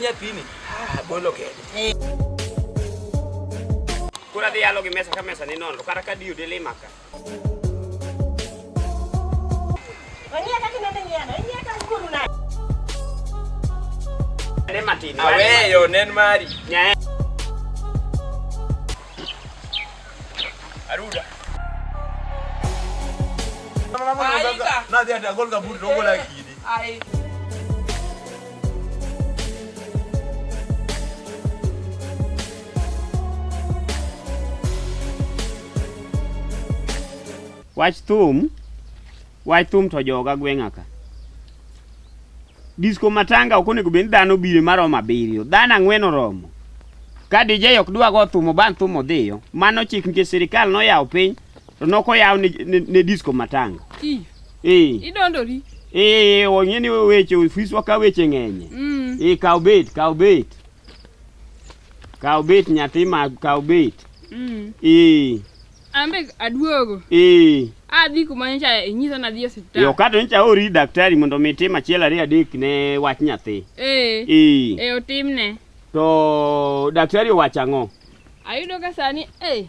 nyathini. Ah, bolo kende. Eh. Koro adhi yalo gi mesa ka mesa ni nono kata ka diyo dilima ka. Ong'iya kaka inende ng'iyano, ing'iya ka guru nade. Ne matin. Aweyo nen mari. Nyae. Aruda. Aika. Nadhi ati agol kaburi to ogola kidi. Ai. Wach thum, wach thum to joga gweng'a ka. Disco matanga ok onego bed ni dhano bire maromo abiriyo, dhano ang'wen oromo. Ka DJ ok dwa go thum oban thum odhiyo. Mano chik nikech sirikal noyawo piny to nokoyaw ne, ne, ne disco matanga. Chief, Eh, idondori. eh, ong'e ni weche ofiswa ka weche ng'enye. Eh, kaw bet, kaw bet. Kaw bet nyathi ma kaw bet. Eh. An be aduogo. Eh. Adhi kuma nyocha inyisa nadhi e osiptal. Yo kato nyocha aori daktari mondo mi tim achiel ariyo adek ne wach nyathi. Eh. Eh. Eh, otimne. To daktari owacho ang'o? Ayudo ka sani eh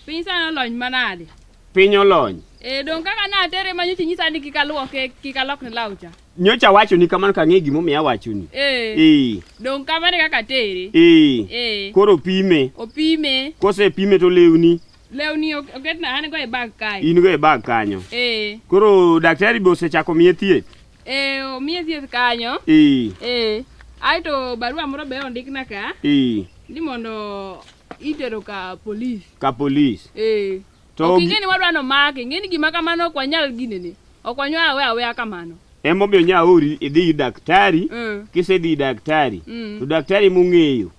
piny sani olony manade. Piny olony. Eh, dong' kaka natere ma nyocha inyisa ni kik aluoke, kik alokne law cha. Nyocha awachoni kamano kang'e gimomiyo awachoni. Eh. Eh. Dong' kamano e kaka atere. Eh. Eh. Koro pime. Opime. Kosepime to lewni Lewni oketna an go e bag kae. in go e bag kanyo. Eh. Koro daktari be osechako miye thieth. Eh, omiye thieth kanyo. Eh. Eh. Aeto barua moro be ondikna ka Eh. ni mondo itero ka polis. Ka polis. Eh. To Ok ing'e ni wadwa nomake, ing'e ni gima kamano ok wanyal ginene. Ok wanyal aweya aweya kamano. Emomiyo nya ori idhi ir daktari. Kisedhi ir daktari, to daktari mong'eyo.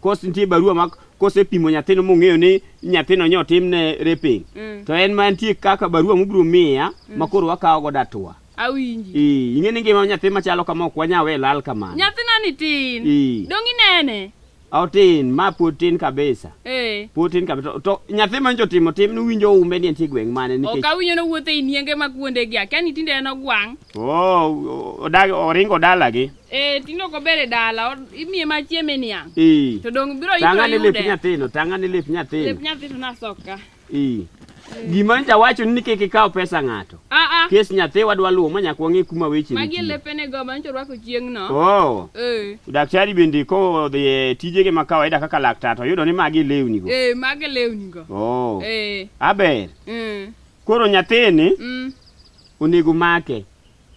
Kos nitie barua ma kosepimo nyathino mong'eyo ni nyathino nyo otimne raping. To en ma nitie kaka barua mobiro miya ma koro wakawo godo hatua. Awinji. Ee, ing'e ni ngima nyathi machalo kama ok wanyal we lal kamano. Nyathina ni tin. Ee. Dong' inene? Otin, ma pod tin kabisa. Eh. Pod tin kabisa. To nyathi ma nyocha otimo tim ni uwinjo umbe ni entie gweng' mane Ok nikech awinjo nowuotho ei nienge ma kuonde gi. Akia ni tinde en ogwang'. Oh, odag oringo dalagi. Eh, tinde ok ober e dala. Imiye ma chieme niang'. Ee. To dong' biro Tang'ane ibiro lep yude. nyathino, tang'ane lep nyathino. Lep nyathi to nasoka. Ee. Gima nyocha awacho ni kik ikaw pesa ng'ato. Ah ah. Kes nyathi wadwa luwo ma nyaka wang'e kuma weche Magi e nitie. lepene go ma nyocha orwako chieng'no. Oh. Eh. Daktari bende kodhi e tijege ma kawaida kaka laktar to yudo ni magi lewni go. Eh, magi e lewni go. Oh. Eh. Aber. Koro nyathini onego make.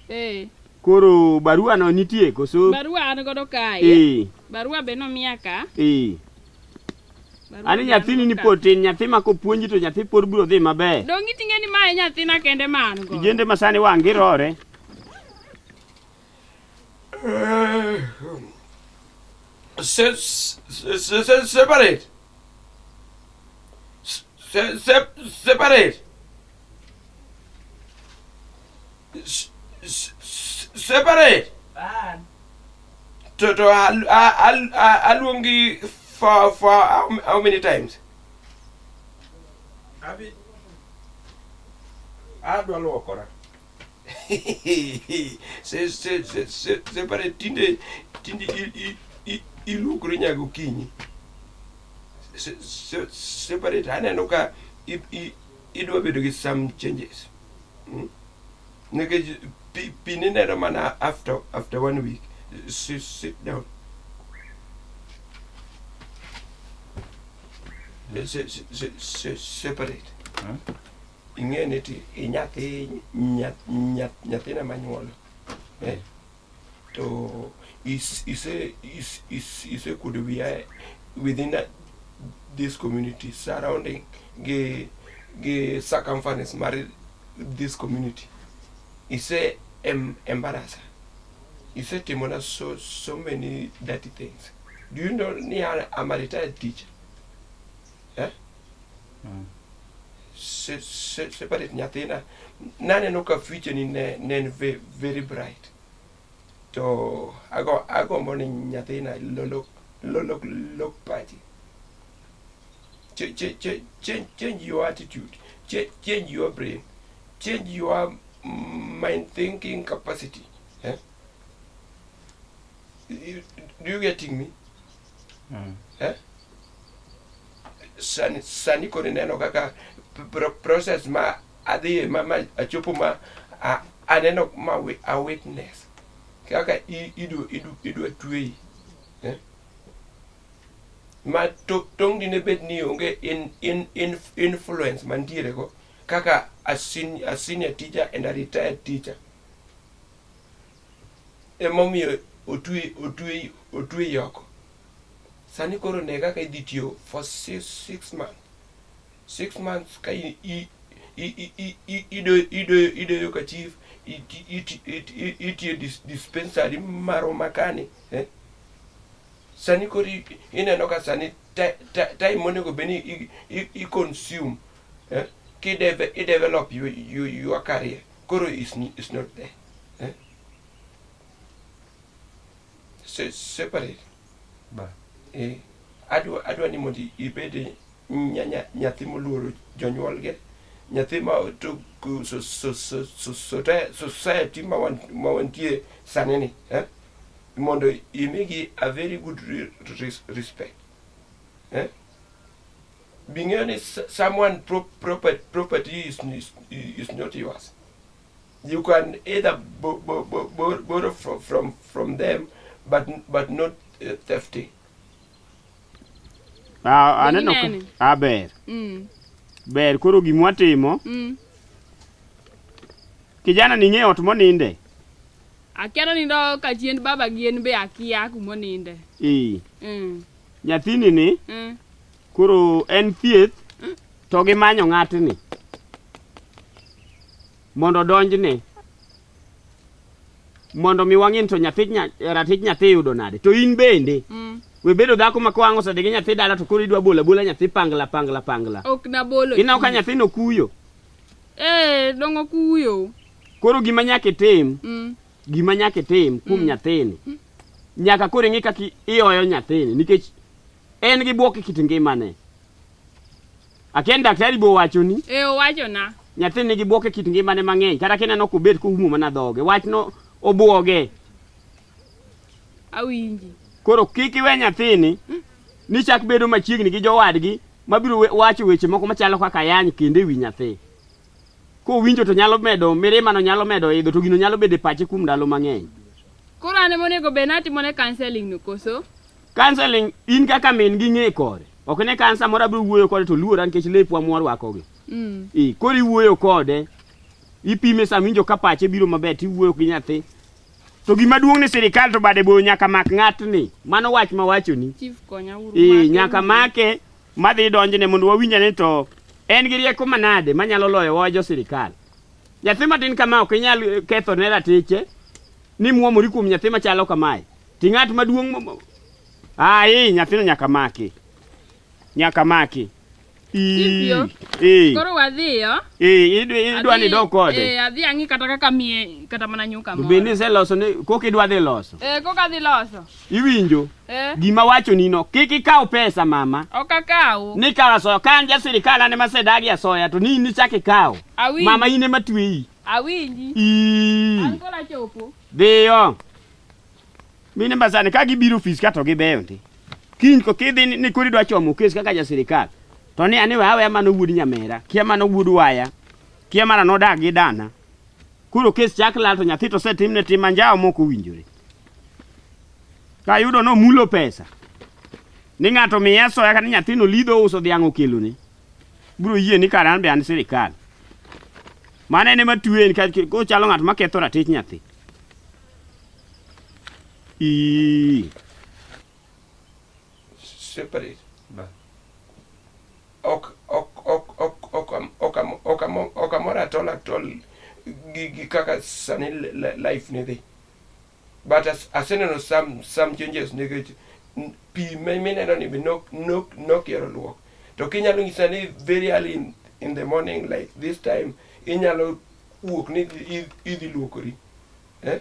Eh. Koro barua no nitie koso? Barua an godo kae. Eh. Barua be nomiya ka. Eh. Barua Ani be nyathini an ni godo ka. pod tin, nyathi ma kopuonji to nyathi pod biro dhi maber. Dong' iting'e ni mae nyathina kende ma an godo. Kijende ma sani wang' girore. Se, se, se, se, separate. Se, se, separate. Separate. To to aluongi for how many times? Abi adwa luokora. Se se se se separate tinde tinde iluokori nyaka gokinyi. Se se separate aneno ka idwa bedo gi some changes. Nikech pi nineno mana after one week. Sit down. Se, se, se, se, separate. Ing'e ni ti inyathi nyathina manyuolo. Eh? To ise is, is, isekuodo wiya within this community surrounding gi circumference mar this community. Ise embarrass. Isetimona so many dirty things. Do you know ni I'm a retired teacher? Eh? Se, se, separate nyathina. Naneno ka future ni ne en very bright. To agombo ni nyathina lok pachi. Change your attitude, change your brain, change your mind thinking capacity. Eh? Do you getting me? Eh? Sani koro ineno kaka process ma adhiye ma achopo ma aneno ma a witness kaka idwa tweyi. Eh? Ma tong' dine bed ni onge influence mantiere go kaka a senior teacher and a retired teacher. Emomiyo otwe oko. Sani koro ne kaka idhi tiyo for 6 months. 6 months ka idoyo ka chief, itiyo dispensary maroma kani. Eh? Sani koro ineno ka sani time monego bed ni i consume, eh? I develop your career koro is not there. Eh? Separate. Ba. Eh, adwa ni mondo ibed nyathi moluoro jonyuolge, nyathi ma to society ma wantie sani ni, eh? Mondo imigi a very good respect. Eh? Bing'eyo ni someone property is not yours. You can either borrow from them, but not thefting. Ah, aneno ka Inene. ah, ber. Ber koro gimwatimo. Kijana ni ng'e ot moninde. Akia nonindo kachien baba gi en be akia kumoninde. Ee. Nyathini ni koro en thieth to gimanyo ng'atni mondo odonjne mondo mi wang'e ni to nyathi ratich nyathi yudo nade to in bende we bedo dhako ma kowang' osedhi gi nyathi dala to koro idwa bolo abola nyathi pangla pangla pangla. Ok nabolo. Ineno ka nyathino kuyo. Eh, dongo kuyo. Koro gima nyaka itim, gima nyaka itim kuom nyathini, nyaka koro ing'i kaka ioyo nyathini nikech en gi buok e kit ngimane. Akia ni daktari be owachoni. Eh, owachona. Nyathini nigi buok e kit ngimane mang'eny kata kineno kobet koumo mana dhoge wachno obuoge. Awinji. Koro kik iwe nyathini ni chak bedo machiegni gi jowadgi mabiro wacho weche moko machalo kaka yany kendo e wi nyathi. Kowinjo to nyalo medo mirima no, nyalo medo idho to gino nyalo bedo e pache kuom ndalo mang'eny. Koro an ema onego bed ni atimone counseling no koso? Counseling in kaka min gi ng'e kode. Ok ne kan samoro abiro wuoyo kode to luora nikech lepwa mwarwakogi. E, koro iwuoyo kode, ipime sama iwinjo ka pache biro maber tiwuoyo gi nyathi. To gima duong' ni sirikal to bade boyo nyaka mak ng'atni. Mano wach mawachoni. Chief konya uru. E, make nyaka uru. Make madhi donjne mondo wawinj ane to en gi rieko manade manyalo loyo wa jo sirikal. Nyathi matin kama ok inyal ketho ne ratiche ni muomori kuom nyathi machalo kamae. Ti ng'at maduong' Ai, nyathino nyaka maki. Nyaka maki. Chief yo. Ii. Koro wadhiyo. Ii, idwa ni dog kode. Eh, adhi ang'i kata kaka miye kata mana nyuka To moro. bende iseloso ni koka idwa dhi loso. Eh, koka adhi loso. Iwinjo? Eh, Gima wachoni no, kik ikaw pesa mama. Ok akaw. Ni kawo asoya, ka an ja sirikal an ema asedagi asoya to ni in ichak ikaw. Awinji. Mama in ema tweyi. Awinji. Ii. An koro achopo. Dhiyo. Mine masani ka gibiro ofis ka to gibeyo ndi. Kiny ko kidhi ni koro idwa chomo kes kaka ja sirikal. To ni ani we aweya mano wuod nyamera, kia mano wuod waya, kia mana nodak gi dana. Koro kes chak lal to nyathi to osetimne tim anjawo mok owinjore. Kayudo nomulo pesa. Ni ng'ato miye asoya kata ni nyathino lidho uso dhiang' okelone. Biro yie ni kara an be an sirikal. Mano en ema tueye nikech kochalo ng'at maketho ratich nyathi. Ii. Separate. Ba. Ok amor at all gi kaka sani life ni dhi, but aseneno some changes nikech pi mineno ni be nok ihero luok to kinyalo nyisa ni very early in the morning like this time inyalo wuok ni idhi luokori, eh?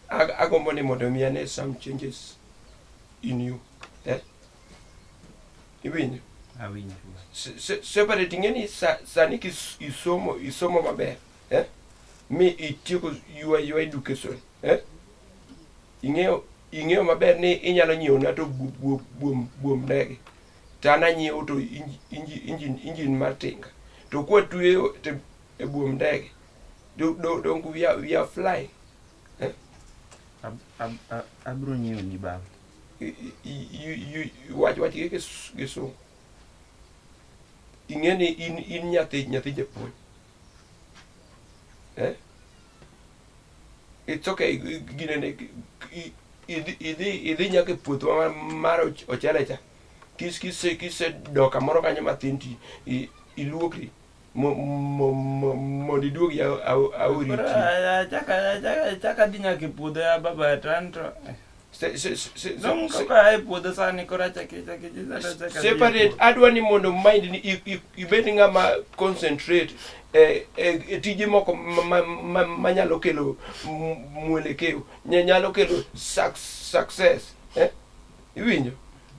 Agombo ni mondo mi ane some changes in you, eh? Iwinjo? Awinjo. Separate, ing'e ni sani isomo maber, eh? Mi itieko your education, eh? Ing'eyo ing'eyo maber ni inyalo nyiewo na to bu- bu- buom buom ndege. To an anyiewo to inji inji injin injin mar tinga. To kwatweyo te e buom ndege. Do do donk we are we are flying. Eh? Ab, ab, ab, abro nyiewo ni baba. I- i- i- i- Wach wach gi kis- kisungu. Ing'e ni in in nyathi nyathi japuonj. Eh? It's okay ginene idhi idhi idhi nyaka e puothwa mar, mar och- ochele cha. Kis kise kise dok kamoro kanyo mathin ti i- iluokri mo- mo- mo- mondo iduog aori Koro achaka achaka achaka dhi nyaka e puodho ya baba to an to Se- se- se- se- dong se- kaka aa e puodho sani koro achako achako achako achako adhi e separate puodho. adwa ni mondo mind ni i- i- ibed ng'ama concentrate e, e, e tije moko ma- ma- ma- manyalo kelo m- mwelekeo nya- nyalo kelo suc- success eh? Iwinjo?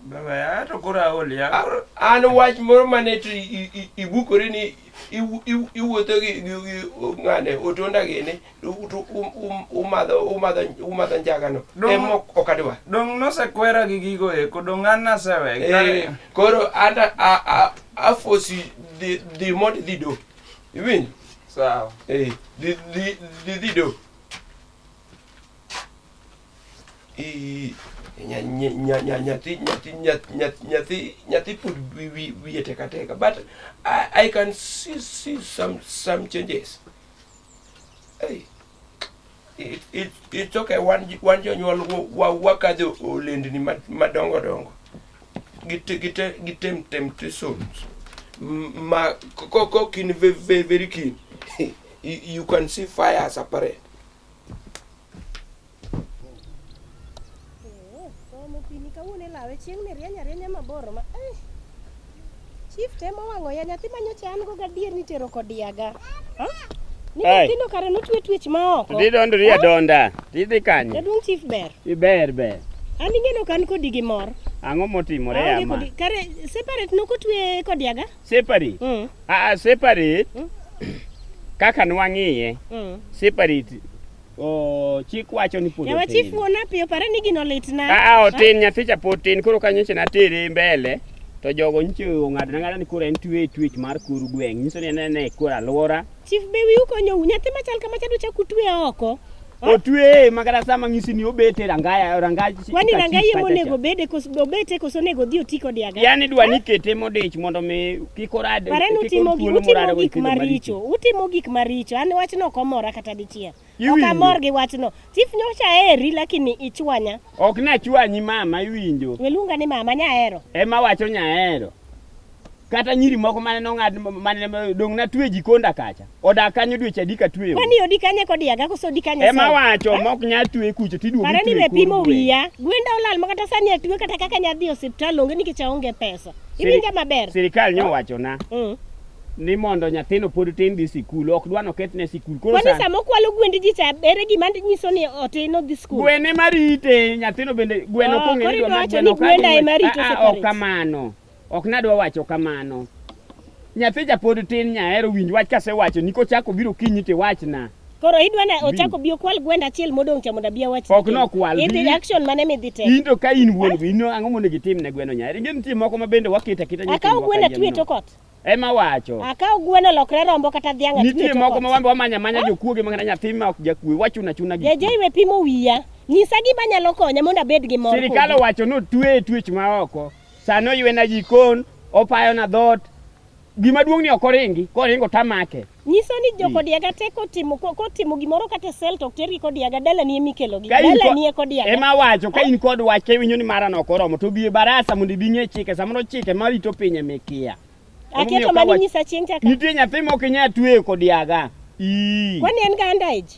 Baba ya to koro aol ya. A- Koro An wach moro mane to i- i- ibukori ni iwu- iwu- iwuotho gi gi- gi ng'ane otonda gini to to um- um- umadho umadho umadho njagano Dong- ema ok ok adwa. dong nosekwera gi gigo eko dong an nasewe. Eh, koro ata a- a- afosi dhi dhi mondo idhi do. Iwinjo? Sawa. Eh, dhi dhi dhi dhi do. I nya- nya- nya- nya- nyathi nyathi nyathi nyathi nyathi pod wi- wi- wiye tek ateka but I, I can see, see some some changes. Hey, it, it, it's okay wan wan jonyuol wa- wakadho olendni ma- madongo dongo gi te- gi te- gi tem temptations ma ko ko kin ve- ve- very keen you, you can see fire as apparent. Somo pini kawuono ilawe chieng' ni rieny arienya mabor ma eh. Chief temo wang'o ya nyathi ma nyocha an go gadier ni tero kodiaga. Ha? Ni Ai. nyathino kare notwe twech ma oko. Tidhi dondori adonda. Tidhi kanye? Jaduong' chief ber. Iber ber. An ing'eno ka an kodi gi mor. Ang'o motimore Aonge ama? kodi. Kare separate nokotwe kodiaga? Separate. Mm. Ah, separate. Mm. Kaka nwang'iye, Mm. separate. Oh, chik wacho ni pod Yawa chief otin. wuona piyo pare ni gino litna. Ah, ah, otin nyathi cha pod tin. Koro ka nyocha natere mbele to jogo nyocha ong'ado na ng'ada ni koro en twe twech mar kor gweng'. Nyiso ni en ene e kor alwora. Chief be wiu konyou nyathi machal kama cha duchak utwe oko. Otweye ma kata sama ng'isi ni obet e rangaya rangaj Kwani ka chief rangai kacha cha. monego bede koso obete koso onego odhi oti kodiaga? Yani dwa ni kete modich mondo mi kik orad Pare ni kik utimo oyud gi- thuolo utimo morado go gik nyithindo maricho, utimo gik maricho. An wachno ok omora kata dichiel. Ok Iwinjo? amor gi wachno. Chief nyocha aheri lakini ichwanya. Ok nachwanyi mama iwinjo. We luonga ni mama nyahero. Ema wacho nyahero. Kata nyiri moko mane nong'ad mane dong' natwe jikonda kacha. Odak kanyo dweche adi katweyo. Kwani odi kanye kodiaga koso odi kanye Ema sel? wacho mok nyal twe kucho tiduogo Pare ni itwe we e kor pimo gweng'. wiya. Gwenda olal ma kata sani atwe kata kaka nyadhi e osiptal onge nikech aonge pesa. Iwinja maber? Sirikal nyowachona Mm. ni mondo nyathino pod tin dhi sikul ok dwa nokethne sikul. Koro Kwani sani sama okwalo gwend ji cha ere gima nyiso ni otin odhi skul? gwene marite nyathino bende gweno Oh, kong'e koro ni dwa idwa mar wacho gweno ni ok adhi gwenda ema ng'wech. rito Ah, ah, separate. ok kamano ok nadwa wacho kamano nyathi cha pod tin nyahero winj wach kasewacho ni kochako biro kinyi tiwachna Koro idwa na Bi. ochako bi okwal gwenda achiel modong' cha mondo abi awach. Ok nokwal, Idhi bi. action mane midhi temo? in to ka in wuon go in ang'o monego itim ne gweno nyahero ing'e nitie moko ma bende waketo aketa Akaw nyithindwa gweno kayiem atwe nono. to kot. ema wacho Akaw gweno lokre rombo kata dhiang' atwe nitie to moko kot. ma wambe wamanya amanya jokuoge ma kata nyathi ma ok jakwe wachuna achuna gi JJ we pimo wiya. Nyisa gima nyalo konya mondo abed gi mor. sirikal kodi. owacho ni otwe e twech ma oko sani oywena jikon opayona dhoot gima duong' ni ok oringi koringo tamake Nyiso ni jokodiaga te kotimo ko- kotimo gimoro kata e sel to ok tergi kodiaga dalani ema ikelogi. Ka in ko- Dalani e kodiaga. ema wacho ka in kod wach ka iwinjo ni mara no ok oromo to bi e barasa mondo ibi ing'e chike samoro chike marito piny emikia Aketo Emomiyo ka mane wach- inyisa chieng' cha ka. nitie nyathi mok inyal tweyo kodiaga Ii. Kwani en ga underage?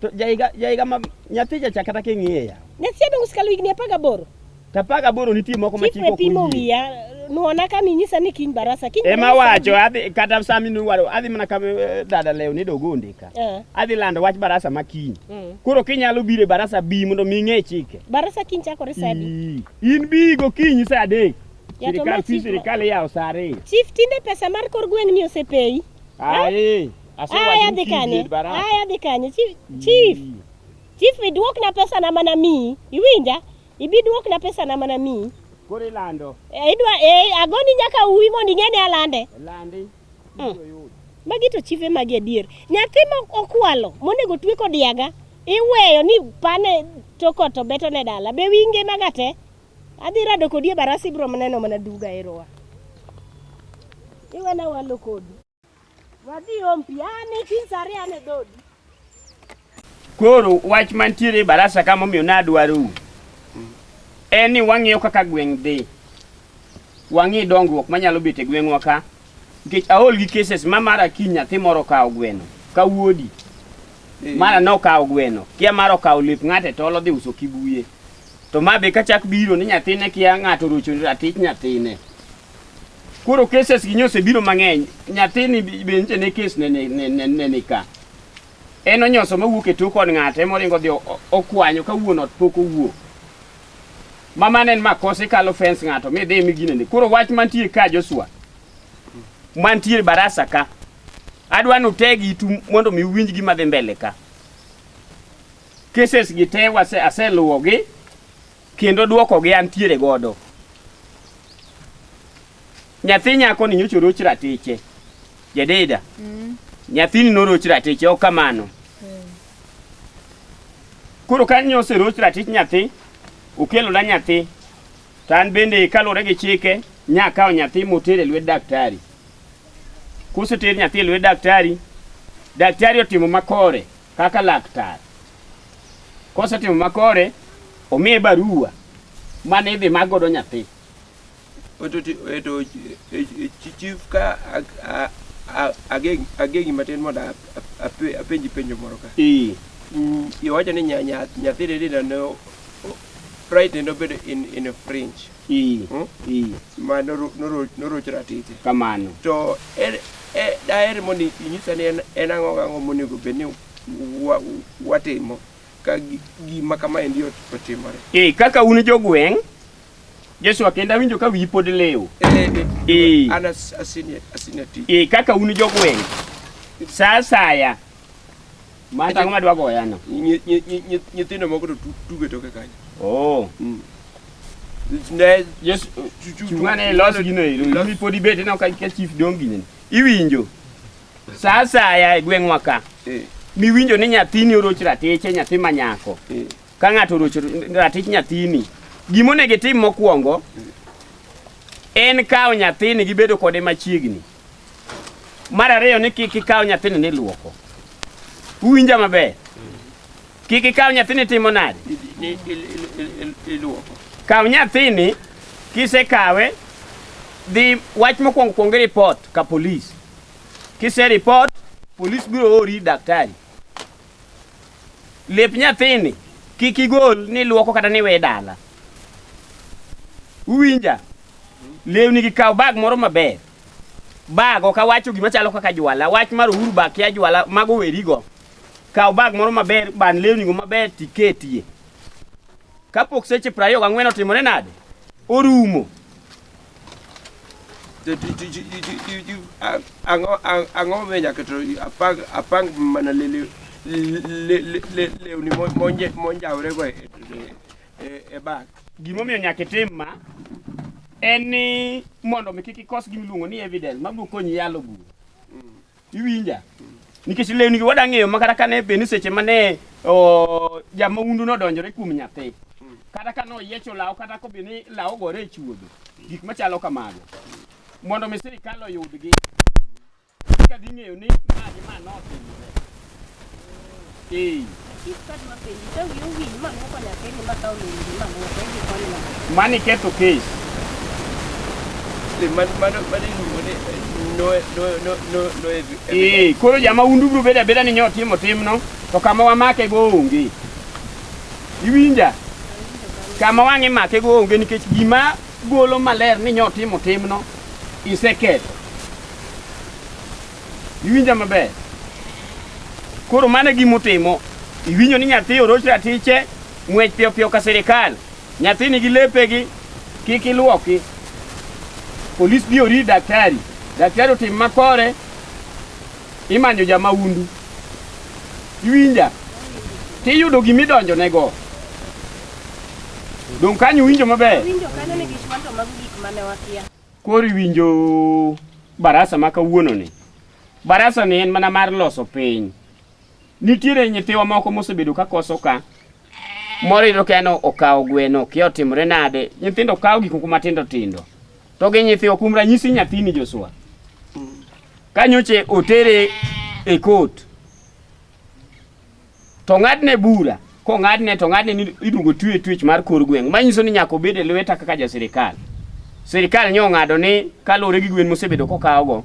To jahiga jahiga ma nyathi cha cha kata king'iye ya Nyathi adong' osekalo higni 18. to 18 nitie moko ma Chief chik we ok pimo oyie. wiya. Nuona kama inyisa ni kiny barasa. Kiny ema barasa wacho adhi kata sami nuwaro adhi mana kama eh, dada leo ni dogonde ka Eh. adhi lando wach barasa ma kiny Mm. koro kinyalo biro e barasa bi mondo mi ing'e chike Barasa kiny chakore sa adi? Ii. in bi gokinyi sa adek Ya to sirikal ma fi chief- sirikal iyawo sa ariyo Chief tinde pesa mar kor gweng' ni osepeyi. Ae, Aya asewacho ni dhi kiny kanye? bi e barasa Aya dhi kanye? Chief, chief, Ii. Chief iduokna pesa na mana miyi. Iwinja? Ibi duokna pesa na mana miyi. Koro ilando. E, idwa e, agoni nyaka uwi mondo ing'e ni alande. Landi. Magi to chife magi adier. Nyathi ma okwalo monego twe kod yaga iweyo ni pane toko to beto ne dala. Be wi ngima ga te? Adhi rado kodi e barasa ibiro neno mana duga erowa. Iwena walo kodi. Wadhi om pi ane kiny sa ariyo an e dhodi. Koro wach mantiere e barasa ka momiyo nadwarou en ni wang'iyo kaka gweng' dhi. Wang'i dongruok manyalo bet e gweng'wa ka. Nikech aol gi cases ma mara kiny nyathi moro okawo gweno ka wuodi. Mara nokawo gweno, kia mara okawo lep ng'ato e tol odhi uso kibuye. To ma be kachak biro ni nyathine kia ng'ato orocho ratich nyathine. Koro cases gi nyosebiro mang'eny. Nyathini be nyiche ne case ne ne ne, ne, ne ni ka. En onyoso mawuok e tok od ng'ato ema oringo odhi okwanyo ka wuon ot pok owuok. Ma mano en makosa ikalo fence ng'ato midhi miginene. Koro wach mantie ka Joshua, mantie e barasa ka, adwa ni uteg itu mondo mi uwinj gima dhi mbele ka. Cases gi te wase aseluwogi kendo duokogi antiere godo. Nyathi nyako ni nyocha oroch ratiche. Jedida. Nyathini noroch ratiche ok kamano. Koro ka nyoseroch ratich nyathi, okelona nyathi, to an bende kaluwore gi chike, nyakawo nyathi moter e lwet daktari. Koseter nyathi e lwet daktari, daktari otimo makore kaka laktar. Kosetimo makore, omiye barua mane idhi mak godo nyathi. To chief ka ageng'i matin mondo apenji penjo moro ka. Iwacho ni nyathi Redina ne right ne nobedo in a fringe. Ma noroch ratiche. Kamano. To daher mondo inyisa ni en ang'o gang'o monego bed ni watimo ka gima kamaendi otimore. Kaka un jogweng', Joshua kendo awinjo ka wiyi pod liw. An a senior teacher. Kaka un jogweng', sa asaya, mano ang'o madwa goyano? Nyithindo moko to tugo e toke kanyo. Oh. Yes, chung'ane los gino ero, in pod ibet ineno ka chief dong' ginene. Iwinjo? Sa asaya e gweng'wa ka, miwinjo ni nyathini oroch ratiche, nyathi ma nyako. Ka ng'ato orocho ratich nyathini, gima onego itim mokwongo en kawo nyathini gi bedo kode machiegni. Mar ariyo ni kik ikaw nyathini ni luoko. Uwinja maber? Kik ikaw nyathini timo nade? Iluoko. Kaw nyathini, kisekawe, dhi wach mokwongo kwong report ka polis. Kise report, polis biro ori daktari. Lep nyathini kik igol ni luoko kata ni we dala. Uwinja? Lewni gi kaw bag moro maber. Bag ok awacho gima chalo kaka jwala. Wach mar Uhuru bag kia jwala mago werigo. Kaw bag moro maber, ban lewni go maber tiketie. Kapok seche 24 otimore nade? Orumo. Ang'o momiyo nyaka to apang mana lewni monjawre go e bag? Gimomiyo nyaka itim ma en ni mondo mi kik ikos gima iluongo ni evidence mabiro konyi yalo bura. Iwinja? Nikech lewni gi wada ng'eyo ma kata kane bed ni seche mane jamaundu nodonjore kuom nyathi. Kata ka noyiecho law kata kobed ni law ogore e chuodho. Gik machalo kamago. Mondo mi sirikal oyudgi. Eka dhi ng'eyo ni ma gi ma notimore. Chief kadwa penji, ka wiyi owil ma luoko nyathini ma kawo lewni ma luoko, idhi konyo nade? Mani ketho case. Mano iluongo ni no Koro jamaundu biro bedo abeda ni nyotimo timno, to kama wamake go onge. Iwinja? Kama wang' imake go onge nikech gima golo maler ni nyotimo timno iseketho. Iwinja maber? Koro mano e gima utimo. Iwinjo ni nyathi oroch ratiche, ng'wech piyo piyo ka sirikal. Nyathi nigi lepegi, kik iluoki. Polis bi ori daktari. Daktari otim makore, imanyo jamaundu. Iwinja? Tiyudo gima idonjonego. Dong' kanyo winjo maber. Winjo kanyo nikech wan to mago gik mane wakia. Koro iwinjo barasa ma kawuono ni. Barasa ni en mana mar loso piny. Nitiere nyithiwa moko mosebedo ka koso ka. Moro iyudo ka en okawo gweno, kia otimore nade. Nyithindo kawo gik moko matindo tindo. To gi nyithiwa kuom ranyisi nyathini Joshua. Ka nyoche otere e kot to ng'adne bura kong'adne to ng'adne ni iduogo twe twech mar kor gweng' manyiso ni nyaka obed e lweta kaka ja sirikal. Sirikal nyo ong'ado ni kaluwore gi gwen mosebedo kokawogo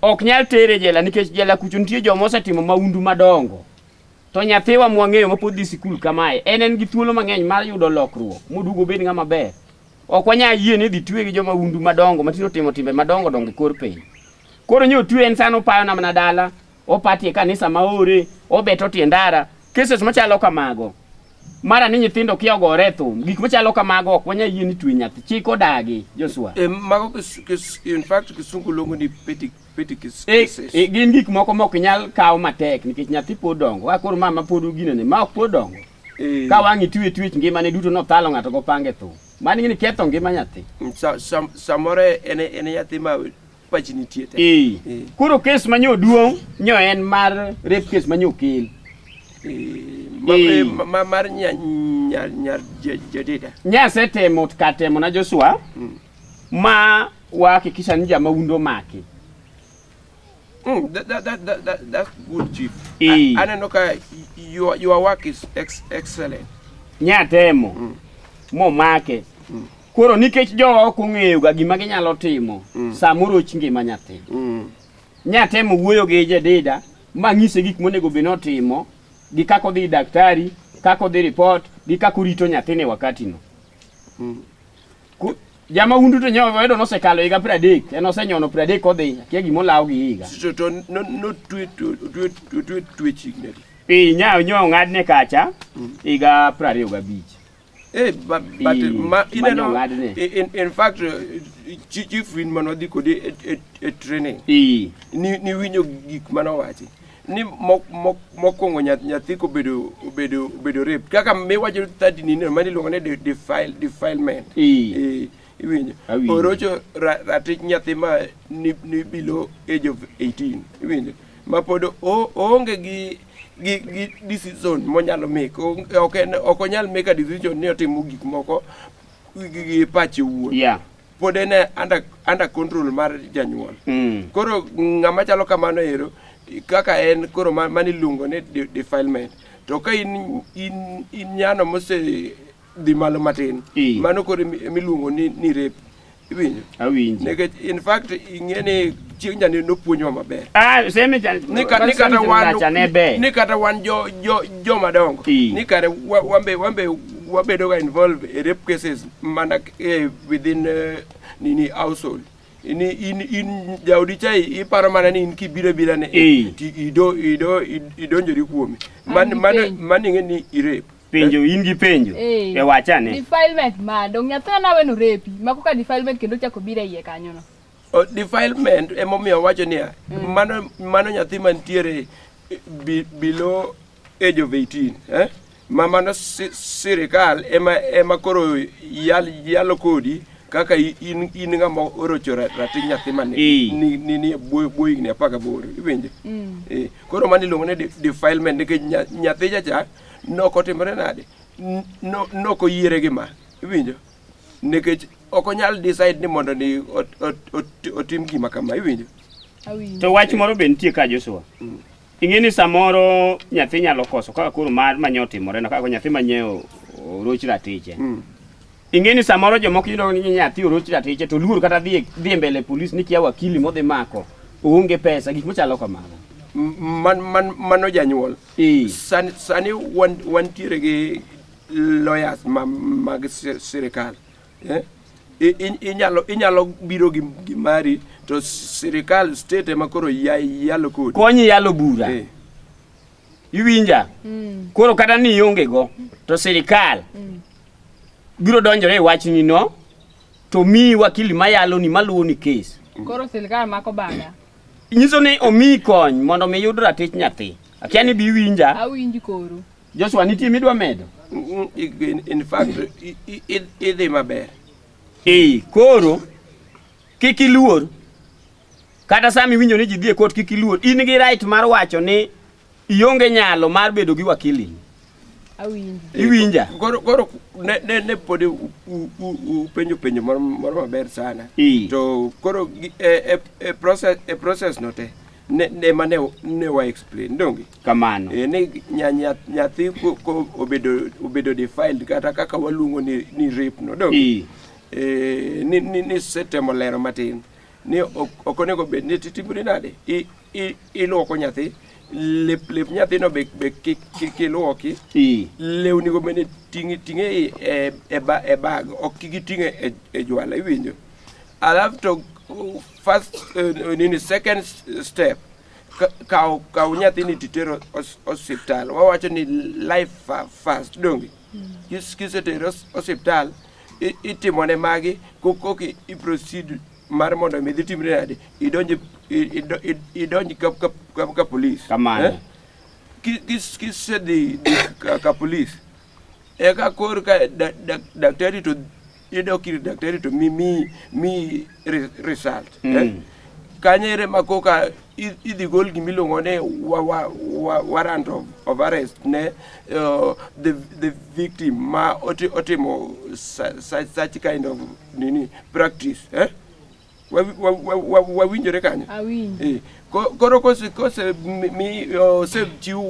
ok nyal tere e jela nikech jela kucho nitie joma osetimo mahundu madongo. To nyathiwa mwang'eyo mapod dhi sikul kamae en en gi thuolo mang'eny mar yudo lokruok moduogo obed ng'ama ber. Ok wanyal yie ni idhi twe gi jomahundu madongo matinde otimo timbe madongo dongo e kor piny. Koro nyo otwe en sani opayona mana dala, opatie kanisa maore, obeto tie ndara, cases machalo kamago. Mara ni nyithindo kia ogore e thum, gik machalo kamago ok wanyal yie ni twe nyathi. Chik odagi, Joshua. E, mago kis, kis, in fact kisungu luongo ni petty, petty E, cases. e, gin gik moko mok inyal kaw matek nikech nyathi pod dongo. Ka koro mama pod ginene, ma ok pod dongo. Eh, Ka wang' itwe twech ngimane duto nothalo ng'ato gopange thum. Mano ing'e ni ketho ngima nyathi. sa, sa, samoro en, en nyathi ma pachi nitie te. Ee. Eh. Koro kes manyo duong' nyo en mar rape case manyo okel. Eh, ma, Eh. eh, ma, ma, mar nya, nya, nya, jadida. Nyasetemo ka temo na Joshua ma wahakikisha ni jamahundu omaki. That's good, Chief. Eh. Aneno ka your work is excellent. Nyatemo momake. Koro nikech jowa ok ong'eyo ga gima ginyalo timo samoro och ngima nyathi. Nyatemo wuoyo gi Jedida ma ng'ise gik monego bed ni otimo gi kaka odhi daktari, kaka odhi report, gi kaka orito nyathine wakati no. Jamahundu to nyo oyudo nosekalo higa 30, en osenyono 30 kodhi, akia gima olaw gi higa. To no no twe twe twe twe higni adi? Pi nya nyo ong'adne kacha higa 25. Eh, but, but Eh, ma, ineno, manyo ng'adne. in fact, chief win manodhi kode e training. Eh. Ni winjo gik manowachi. Ni mokwongo nyathi kobedo obedo obedo rape. Kaka miwacho 30 ni no mani iluongo ni defilement. Eh. Iwinjo. Awinjo. Orocho ratich nyathi ma ni below age of 18. Iwinjo. Ma pod oonge gi decision monyalo make. Ok onyal make a decision ni otimo gik moko gi pache owuon. Yeah. Pod en under control mar janyuol. Koro ng'ama chalo kamano ero kaka en koro mani iluongo ni defilement. To ka in nyano mose dhi malo matin, mano koro emiluongo ni rape. Iwinjo? Awinjo. Nikech in fact ing'e ni chieng' jani nopuonjwa maber. Ah, semi cha Ni kata wan ne ber. ni kata wan jo madongo. Ni kare wambe wabedo ga involved e rape cases mana within nini household. Ni in jaodi cha iparo mana ni in kibiro bira ne ti idonjori kuome. Man ing'e ni i rape. Penjo in gi penjo. E wachane. Defilement ma dong nyathina naweno repi ma koka defilement kendo chako biro e iye kanyo no. Defilement emomiyo wacho niya, mano nyathi mantiere below age of 18, eh? Ma mano sirikal ema koro yalo kodi kaka in ng'ama orocho ratich nyathi ma ni bwo higni 18, iwinjo? Koro mano iluongo ni defilement nikech nyathi cha nokotimore nade? Nokoyiere gi ma, iwinjo? Nikech ok onyal decide ni mondo ni otim gima kama, iwinjo? To wach moro be nitie ka Joshua. Ing'e ni samoro nyathi nyalo koso kaka koro mar manyo otimore no kaka nyathi manyiewo oroch ratiche. Ing'e ni samoro jomoko yudo ni nyathi oroch ratiche to luor kata dhi e mbele polis ni kia wakili modhi mako oonge pesa gik machalo kamago. Mano janyuol. Sani wantiere gi lawyers mag sirikal. Inyalo biro gi mari to sirikal state ema koro yalo kodi. Konyi yalo bura. Iwinja? Koro kata ni ionge go to sirikal biro donjore e wachni no to miyi wakili mayalo ni maluwo ni case. Koro sirikal mako bada. Nyiso ni omiyi kony mondo mi yud ratich nyathi. Akia ni bi winja. Awinji koro. Joshua nitie midwa medo? In fact, idhi maber. Ee, koro kik iluor. Kata sama iwinjo ni ji dhi e court kik iluor. In gi right mar wacho ni ionge nyalo mar bedo gi wakili. Awinjo. Iwinja? Koro ne pod upenjo penjo moro maber sana. To koro e process no te ne ma ne wa explain donge? Kamano. Ni nyathi ko obedo defiled kata kaka waluongo ni rape no donge? Ni setemo lero matin. Ni ok onego bed ni titimori nade? Iluoko nyathi, lep nyathino be kik iluoki. Lewni go bende ting'e e bag, ok kik iting'e e jwala, iwinjo? Alafu to first nini second step, kaw nyathini titero osiptal. Wawacho ni life first, donge? Kisetere osiptal, itimone magi, koki i proceed mar mondo mi dhi timre nade, idonj ka police. Kamano. Kisedhi ka police, eka kor ka daktari to idok ir daktari to mi result. Kanyo ere ma koka idhi gol gimiluongo ni warrant of arrest ne the victim ma otimo such kind of nini practice. Wawinjore kanyo? Awinjo. Koro kose mi osechiw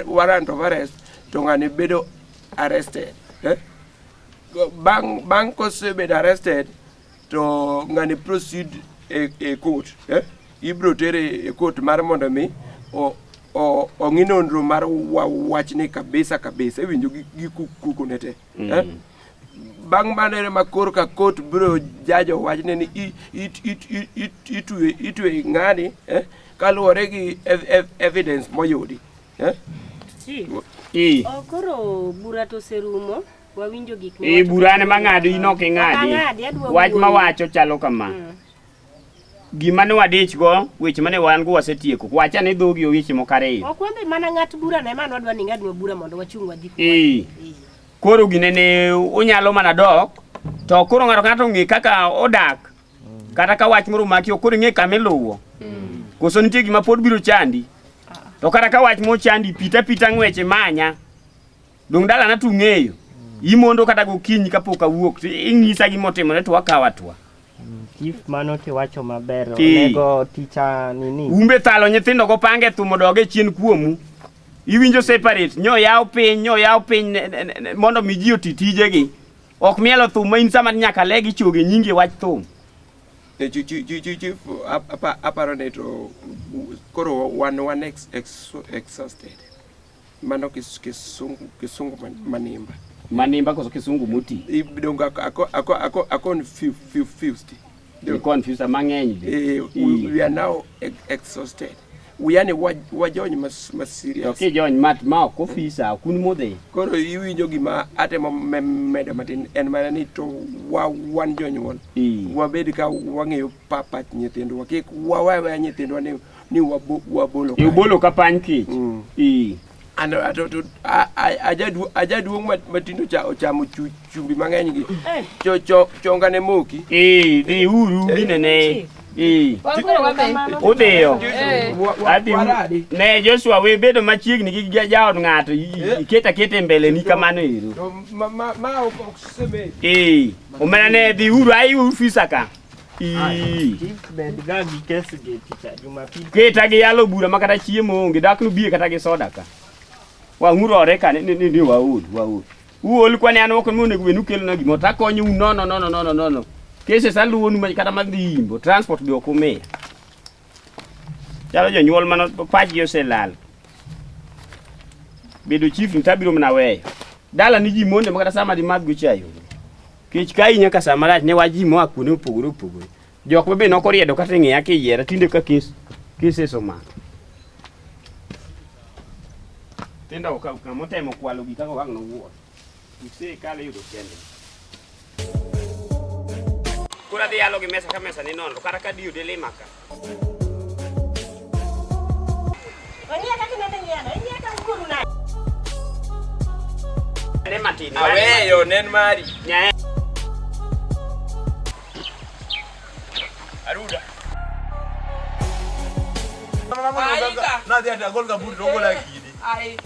warrant of arrest to ng'ani bedo arrested. Bang' kosebedo arrested to ng'ani proceed e court. Ibro tere e court mar mondo mi ong'i nonro mar wachni kabisa kabisa. Iwinjo gi kuku ne te. Bang' mano ere ma koro ka court biro jajo wachne ni itwe ng'ani kaluwore gi evidence moyudi. Koro bura to oserumo, wawinjo gik Burane mang'ado in ok ing'adi. Wach mawacho chalo kama. Gima ne wadich go, weche mane wan go wasetieko. Wacha ni dhogi weche moko ariyo. Ok wan be mana ng'at bura ne ema wadwa ni ng'adnwa bura mondo wachung' wadhi. Koro gine ne unyalo mana dok, to koro ng'ato ka ng'ato ong'e kaka odak. Kata ka wach moro omaki, ok koro ing'e kama iluwo. Koso nitie gima pod biro chandi. To kata ka wach mochandi, pita pita ng'wech imanya. Dong' dalana to ung'eyo. Imondo kata gokinyi kapok awuok, to ing'isa gima otimore to wakawo atwa. Chief mano tiwacho maber. Onego ticha nini? Umbe thalo nyithindo go pange thum odog e chien kuomu. Iwinjo separate, nyo yaw piny, nyo yaw piny mondo mi ji oti tijegi. Ok mielo thum ma in sama nyaka le gi choge nyingi wach thum. Chief, aparo ni to koro wan exhausted. Mano kisungu manimba. Manimba koso kisungu muti? Dongo ako confused. Confused mang'eny be. We are now exhausted. Yani wajony ma serious. To kijony mat ma ok ofisa, ok un modhi. Koro iwinjo gima atemo medo matin en mana ni to wan jonyuol. Wabed ka wang'eyo pach nyithindwa. Kik wawe nyithindwa ni wabolo. Ibolo ka pany kich. Ajaduong' matindo cha ochamo chumbi mang'eny gi. Chonga ne moki. Dhi uru ginene. Udhiyo. Ne Joshua we bedo machiegni gi jaod ng'ato iketa kete e mbele ni kamano ero. Ma ok osebet. Omena ne dhi uru ai ofisa ka. Chief bed ga gi kes gi ticha Jumapil. Keta gi yalo bura ma kata chiemo onge dak nubie kata gi soda ka. Wang'urore ka ni waol waol. Uol kwani an ok monego bed ni ukelona gimoro to akonyou nono nono nono nono. Cases aluwonu kata madhi imbo transport be ok umiya. Chalo jonyuol mano pachgi oselal. Bedo chief ni tabiro mana weyo. Dala ni ji monde ma kata sama di madh go chai onge. Kech ka nyaka sama rach ne wach ji moa kuonde mopogore opogore. Jok ma be nok oriedo kata e ng'eya kiyiera tinde ka kes cases omako. Tindo ka kama otemo kwalo gik kaka wang' nowuor. Gik sirikal iyudo kende. Koro adhi yalo gi mesa ka mesa ni nono kata ka diyo delima ka. Ong'iya kaka inende ng'iyano, ing'iya ka wuoru nade? Ne matin. Aweyo nen mari. Nyae. Aruda. Nadhi ati agol gambut to ogola kidi. Ai.